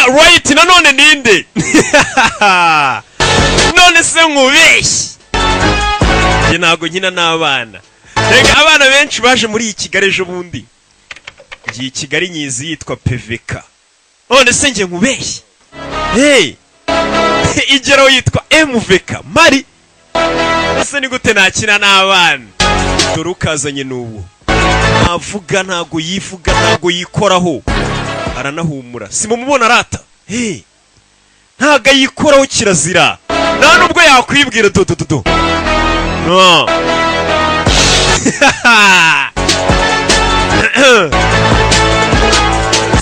Right, nanone ninde? None se nkubeshye, njye ntabwo nkina n'abana. Rega abana benshi baje muri iyi Kigali ejo bundi, ngiye i Kigali nyizi yitwa PVK. None se njye nkubeshye? Hey, igeraho yitwa MVK mari. Ese ni gute nakina n'abana? Dore ukazanye n'ubu ntavuga, ntago yivuga, ntago yikoraho, aranahumura. Si mumubona arata? Hey, ntago ayikoraho, kirazira, nta nubwo yakwibwira. Do do do do, no.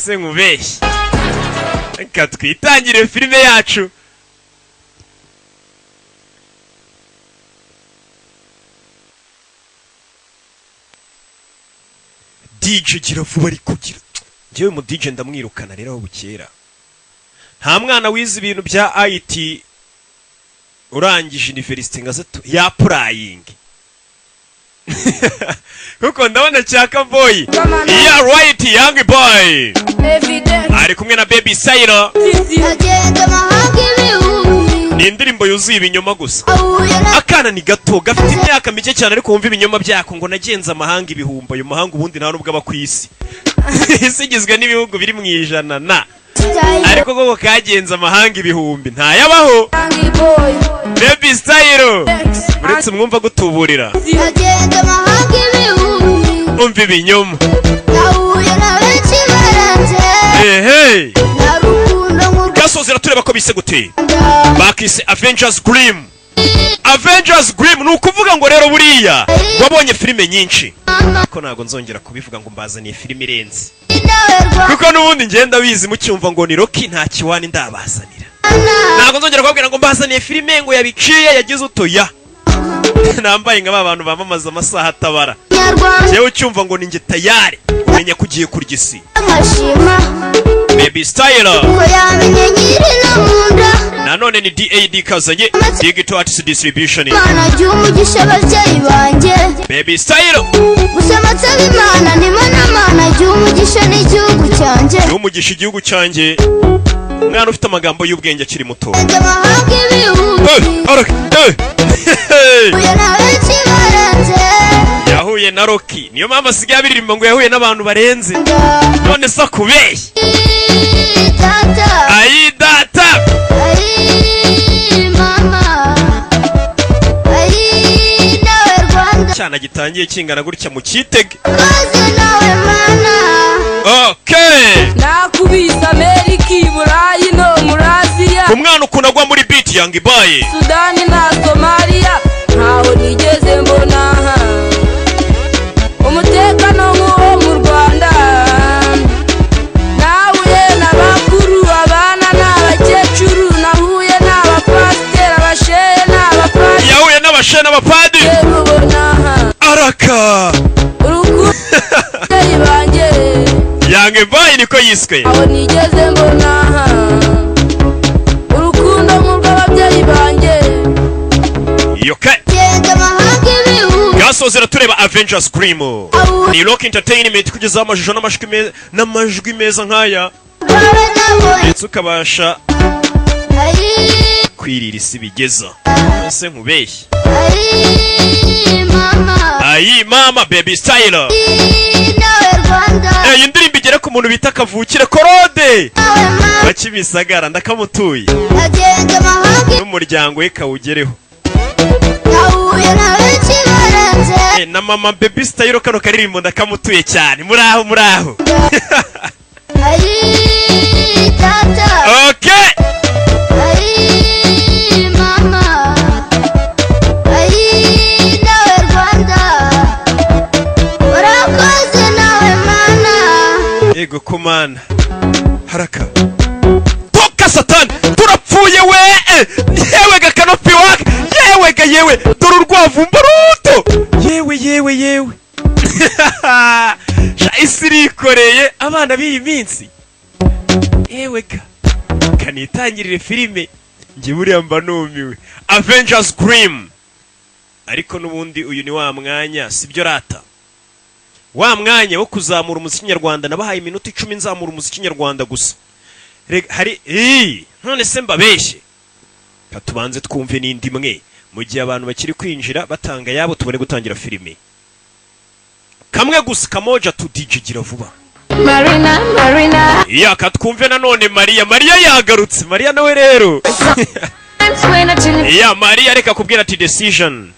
Se nkubeshye? Reka twitangire filime yacu. DJ, gira vuba. Ariko gira njyewe mu DJ ndamwirukana rero aho bukera. Nta mwana wize ibintu bya IT urangije university ngo aze ya applying, kuko ndabona cyaka boy. Yeah, right, young boy ari kumwe na Baby Style. Agenda amahanga ibihumbi. Ni indirimbo yuzuye ibinyoma gusa. Ahuye na Akana ni gato, gafite imyaka mike cyane, ariko wumva ibinyoma byako ngo nagenze amahanga ibihumbi. Ayo mahanga ubundi nta nubwo aba ku isi. Isi igizwe n'ibihugu biri mu ijana na Style. Ariko koko kagenze amahanga ibihumbi, ntayabaho. Baby Style, uretse mwumva gutuburira. Agenda amahanga ibihumbi. Umva ibinyoma. Nahuye na benshi barenze. Ehe. Nta rukundo nk'u Gasozi tureba ko bise gute. Rwanda. Bakise Avengers Grim. Avengers Grim ni ukuvuga ngo rero buriya wabonye filime nyinshi, ko ntabwo nzongera kubivuga ngo mbazaniye filime irenze, Nawe Rwanda. kuko n'ubundi ngenda bizi mucyumva ngo ni Rocky, nta kiwani ndabazanira. Ntabwo nzongera kubabwira ngo mbazaniye filime ngo yabiciye yagize utoya nambaye nka ba bantu bamamaza amasaha atabara. Nyarwanda. Njyewe ucyumva ngo ni njye, tayari umenya ko ugiye kurya isi. Nkashima Baby Style. ko yamenye nyiri no mu nda. Nanone ni DAD kazanye Digital Artist Distribution. Imana jya umugisha ababyeyi banjye. Baby Style. Gusa nsaba Imana ndimo n'Amana jya umugisha n'igihugu cyanjye. Umugisha igihugu cyanjye. Umwana ufite amagambo y'ubwenge akiri muto. Agenda amahanga ibihumbi. Eh, eh, hey. Huye na benshi barenze. Yahuye na Rocky, niyo mpamvu asigaye abiririmba ngo yahuye n'abantu barenze. None se akubeshye? Tata. Ayi data. Ayi mama, ayi nawe Rwanda. Cyana gitangiye kingana gutya mu kitege. Kaze nawe Mana. Okay. Nakubise Amerika, i Burayi no muri Aziya. Umwana ukuntu agwa muri beat, young boy. Sudani na Somaliya, ntaho nigeze mbona umutekano nk'uwo mu Rwanda. Nahuye n'abakuru, abana n'abakecuru, nahuye n'abapasiteri, abashehe n'abapadiri. Yahuye n'abashe n'abapadiri. Ubona Araka. urukundo banjye. Young boy niko yiswe. Aho nigeze mbona urukundo nk'urw'ababyeyi banjye. Yoke. Genda amahanga ibihumbi. Gasozera tureba Avengers Grim. Ni Rock Entertainment kugezaho amashusho n'amajwi meza nk'aya, Rwawe nabonye. ndetse ukabasha Ayi. kwirira isi bigeza. Ese nkubeshye? Ayi mama. Ayi mama, Baby Style. Ayi nawe Rwanda. Iyi ndirimbo igere ku muntu bita Kavukire Korode Nawe mama. wa Kimisagara, ndakamutuye. Agenda amahanga. N'umuryango we kawugereho. Nahuye na benshi barenze. Na mama Baby Style, kano karirimbo ndakamutuye cyane. Muraho, muraho. Ayi tata. Okay. Ayi mama, ayi nawe Rwanda, urakoze nawe Mana. Yego komana, haraka toka satani, turapfuye we! Yewe ga kanopi waka, yewe ga yewe, dore urwavumba ruto, yewe yewe yewe. Sha, isi irikoreye abana b'iyi minsi. Yewe ga, kanitangirire filime. Njye buriya mba numiwe. Avengers Grim. Ariko n'ubundi uyu ni wa mwanya, sibyo rata, wa mwanya wo kuzamura umuziki nyarwanda. Nabahaye iminota 10 nzamura umuziki nyarwanda gusa. Rega, hari ii none se mbabeshye? Ka tubanze twumve n'indi imwe mu gihe abantu bakiri kwinjira batanga yabo, tubone gutangira filime. Kamwe gusa, kamoja tu. DJ, gira vuba. Marina, Marina. Iya, katwumve nanone Mariya. Mariya yagarutse. Mariya nawe rero. When I chill. Iya, Mariya, reka kubwira ati decision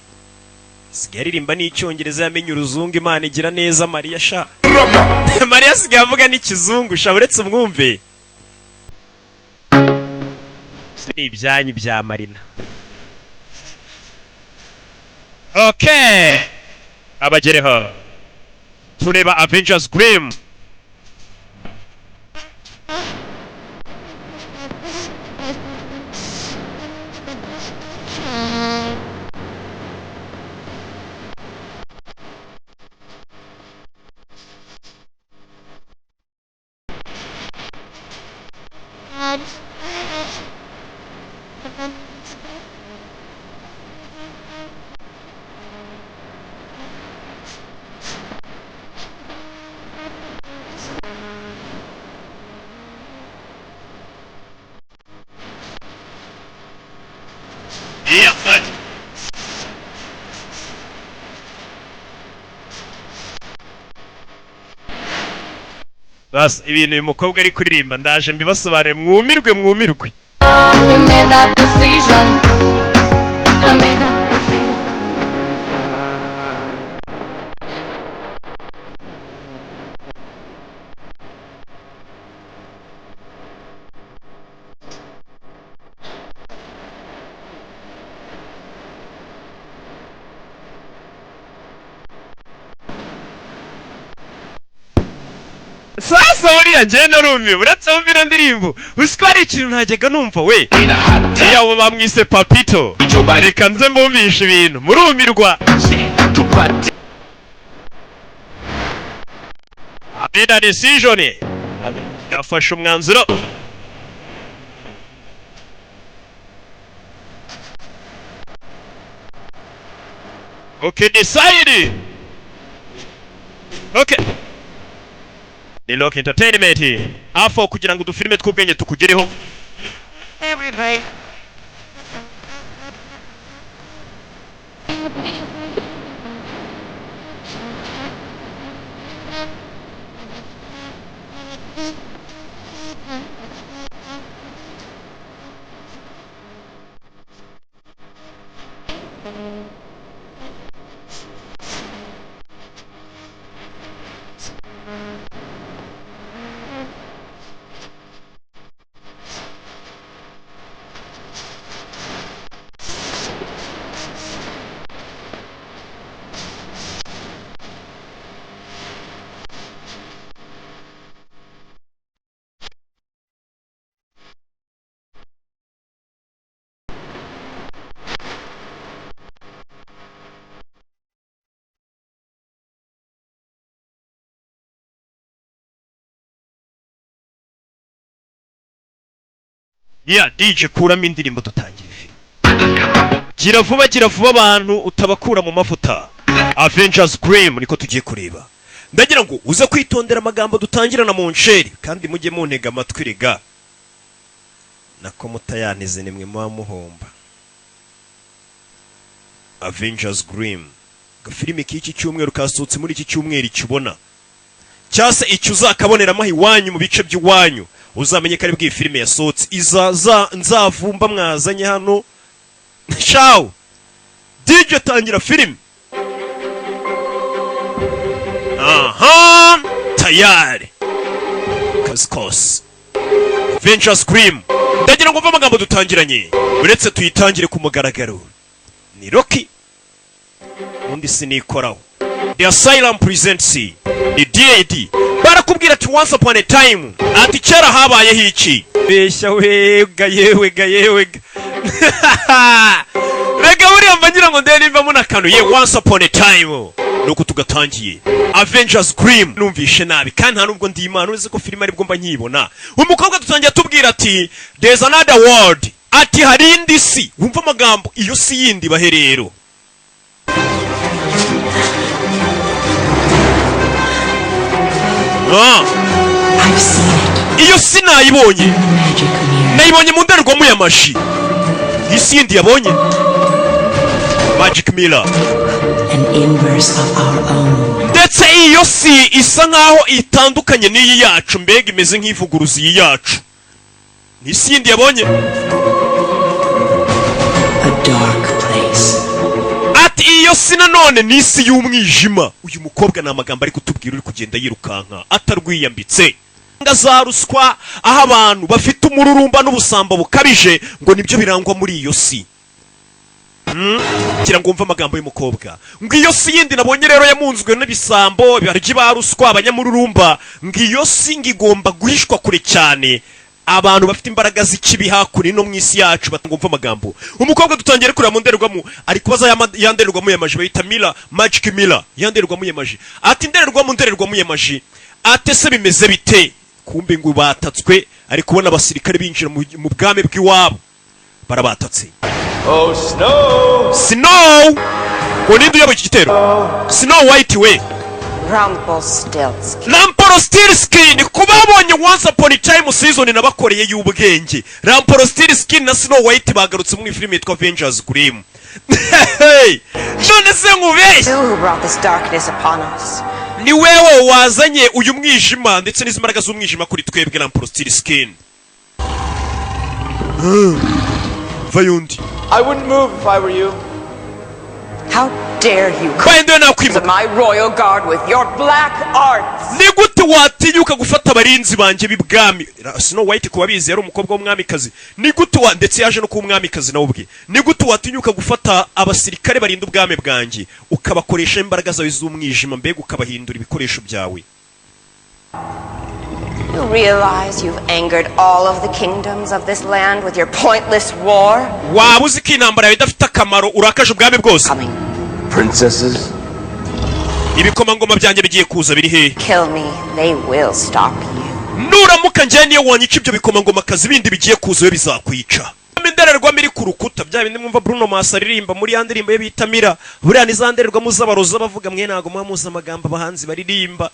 sigaye aririmba n'icyongereza, yamenye uruzungu. Imana igira neza. Mariya sha, Mariya asigaye avuga n'ikizungu sha. Uretse umwumve, si ibyanyu bya Marina. Okay, abagereho tureba Avengers Grim. Bas, ibintu uyu mukobwa ari kuririmba ndaje mbibasobanure, mwumirwe, mwumirwe. You made that decision. I made that decision. Sasa buriya njyewe narumiwe, uretse wumva ino ndirimbo, uzi ko hari ikintu ntajyaga numva we? Iyo abo bamwise Papito. Reka nze mbumvishe ibintu, murumirwa. Made a decision, yafashe umwanzuro. Okay, decide. Okay, ni Rock Entertainment afo kugira ngo udufilime tw'ubwenge tukugereho. Everything. Ya DJ, kuramo indirimbo dutangire filime. Gira vuba, gira vuba, abantu utabakura mu mavuta. Avengers Grim niko tugiye kureba. Ndagira ngo uze kwitondera amagambo dutangirana mu nsheri, kandi mujye muntega amatwi. Rega nako mutayanize nimwe muba muhomba. Avengers Grim, gafilime k'iki cyumweru kasohotse muri iki cyumweru. Ikibona cyangwa se icyo uzakaboneramo iwanyu mu bice by'iwanyu, uzamenye ko ari bw'iyi filime yasohotse. Iza za nzavumba mwazanye hano. Shawu DJ, tangira filime. Aha, tayari, kazi kose. Avengers Grim, ndagira ngo mve amagambo dutangiranye. Uretse tuyitangire ku mugaragaro, ni Rocky undi sinikoraho. The Asylum presents ni DAD. Barakubwira ati once upon a time, ati kera habayeho iki. Beshya wega, yewega, yewega. Rega buriya mba ngira ngo ndebe nimba munakanuye. Once upon a time, nuko tugatangiye Avengers Grim. Numvishe nabi kandi nta nubwo ndi Imana, uretse ko filime aribwo mba nkiyibona. Umukobwa dutangiye atubwira ati there's another world, ati hari indi si. Wumva amagambo, iyo si yindi bahe rero. Ah. I've seen it. Iyo si nayibonye. In the magic mirror. Nayibonye mu ndorerwamo ya maji. Isi yindi yabonye, magic mirror. An inverse of our own. Ndetse iyo si isa nkaho itandukanye n'iyi yacu, mbega imeze nk'ivuguruza iyi yacu. Ni isi yindi yabonye. A dark place. Ati iyo si nanone ni isi y'umwijima. Uyu mukobwa ni amagambo ari kutubwira, uri kugenda yirukanka atarwiyambitse nga za ruswa, aho abantu bafite umururumba n'ubusambo bukabije, ngo nibyo birangwa muri iyo si. Kugira ngo wumve amagambo y'umukobwa, ngo iyo si yindi nabonye rero yamunzwe n'ibisambo, barya ba ruswa, abanyamururumba, ngo iyo si ngo igomba guhishwa kure cyane, abantu bafite imbaraga z'ikibi hakuno no mu isi yacu. Ngumva amagambo umukobwa, dutangiye kureba mu ndorerwamo, ari kubaza ya ndorerwamo ya maji bayita mirror, magic mirror, ya ndorerwamo ya maji. Ati ndorerwamo, ndorerwamo ya maji, ate se bimeze bite? Kumbe ngo batatswe, ari kubona abasirikare binjira mu bwami bw'iwabo, barabatatse. Oh, Snow! Snow, ngo ninde uyoboye iki gitero? Snow White we. Rumpelstiltskin. Rumpelstiltskin. Ku babonye Once Upon a Time season nabakoreye y'ubwenge, Rumpelstiltskin na Snow White bagarutse muri filime yitwa Avengers Grimm. Hey! None se nkubeshye? You who brought this darkness upon us. Ni wewe wazanye uyu mwijima ndetse n'izi mbaraga z'umwijima kuri twebwe, Rumpelstiltskin. Vayundi. I wouldn't move if I were you. How dare you Mbaye ndiwe nakwimuka. my royal guard with your black arts? Ni gute watinyuka gufata abarinzi banjye b'ibwami? Snow White, ku babizi, yari umukobwa w'umwamikazi. Ni gute wa, ndetse yaje no kuba umwamikazi nawe ubwe. Ni gute watinyuka gufata abasirikare barinda ubwami bwanjye, ukabakoresha imbaraga zawe z'umwijima, mbega ukabahindura ibikoresho byawe? You realize you've angered all of the kingdoms of this land with your pointless war? Waba uzi ko intambara yawe idafite akamaro, urakaje ubwami bwose? Coming. Princesses? Ibikomangoma byanjye bigiye kuza, biri hehe? Kill me, they will stop you. Nuramuka njyewe, niyo wanyica, ibyo bikomangomakazi bindi bigiye kuza we bizakwica. Indorerwamo iri ku rukuta, bya bindi mwumva Bruno Mars aririmba muri ya ndirimbo ye bita Mirror, buriya ni za ndorerwamo z'abaroza bavuga. Mwe ntabwo muba muzi amagambo abahanzi baririmba.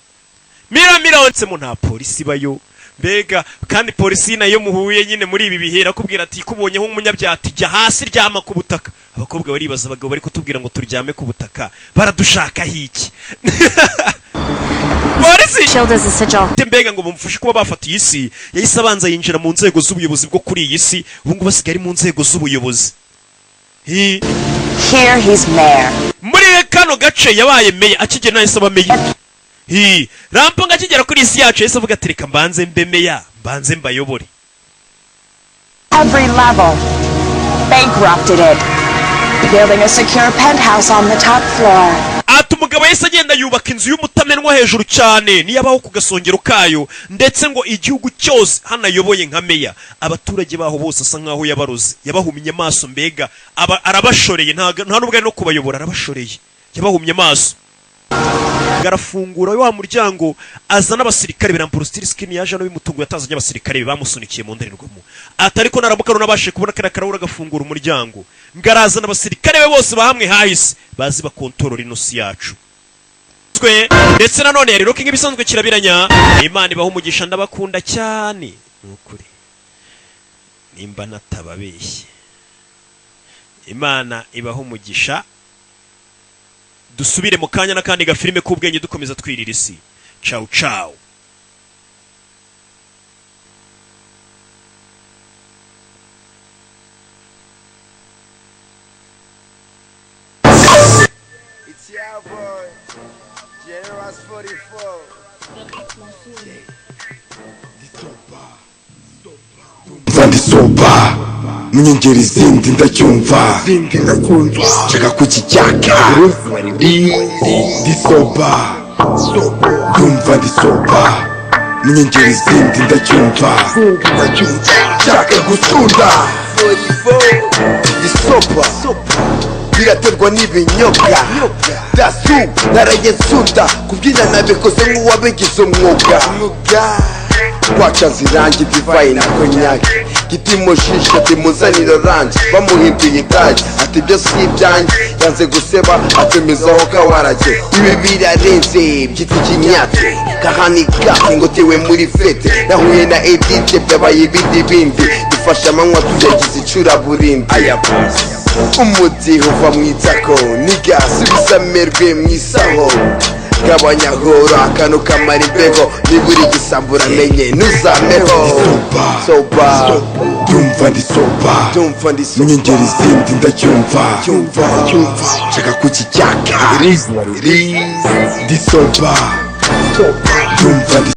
Mirror, mirror mo, nta polisi ibayo mbega. Kandi polisi nayo muhuye nyine muri ibi bihe irakubwira ati kubonyeho umunyabyaha, ati jya hasi, ryama ku butaka. Abakobwa baribaza, abagabo bari kutubwira ngo turyame ku butaka, baradushakaho iki? Polisi Shield is a sigil. mbega ngo bamufashe kuba bafata iyi si. Yahise abanza yinjira mu nzego z'ubuyobozi bwo kuri iyi si, ubu ngubu asigaye ari mu nzego z'ubuyobozi. Hi. Here he's mayor. Muri kano gace yabaye meya, akigera nahise aba meya. Hi. Rampo ngo akigera kuri iyi si yacu yahise avuga ati reka mbanze mbe meya, mbanze mbayobore. Every level. Bankrupted it. Building a secure penthouse on the top floor. Ati umugabo yahise agenda yubaka inzu y'umutamenwa hejuru cyane, niyo abaho ku gasongero kayo, ndetse ngo igihugu cyose hano ayoboye nka meya, abaturage baho bose asa nkaho yabaroze, yabahumye amaso, mbega arabashoreye. Nta nubwo ari no kubayobora, arabashoreye, yabahumye amaso. Arafungura wa muryango, azana abasirikare be. Rumpelstiltskin yaje hano bimutunguye, atazanye abasirikare be, bamusunikiye mu ndorerwamo. Ati ariko naramuka runabashe kubona kariya karahuri agafungura umuryango, ngo arazana abasirikare be bose bahamwe hahise bazi bakontorora ino si yacu twe. Ndetse nanone yari Rocky nk'ibisanzwe kirabiranya. Imana ibaha umugisha, ndabakunda cyane, ni ukuri nimba natababeshye. Imana ibaha umugisha. Dusubire mu kanya n'akandi gafilime k'ubwenge, dukomeza twirira isi. Ciao ciao. It's your boy, Generous 44. Mva ndisoba mu nyongera, izindi ndacyumva nshaka kukicyaka. Ndisoba, ndumva ndisoba mu nyongera, izindi ndacyumva nshaka gusunda. 44 ndisoba, biraterwa n'ibinyobwa dasu naraye nsunda kubyina, nabikoze nk'uwabigize umwuga. Twacaze irangi, divayi na konyaki. Giti shisha timuzanira orange. Bamuhinduye itaji, ati ibyo si ibyanjye. Yanze guseba, atumizaho kawarage. Ibi birarenze, byitwa ikinyate kahanika ngo tewe muri fete. Nahuye na Edite, byabaye ibindi bindi. Dufashe amanywa tuyagize icuraburindi. Aya umudiho uva mu itako, niga subiza amerwe mu isaho. Gabanya horo, akantu kamara imbeho. Niba uri igisambo uramenye ntuzameho. Soba. Ndumva ndi soba. Ndumva ndi soba. Munyongera izindi, ndacyumva, nshaka kukicyaka. Ndi soba, ndumva ndi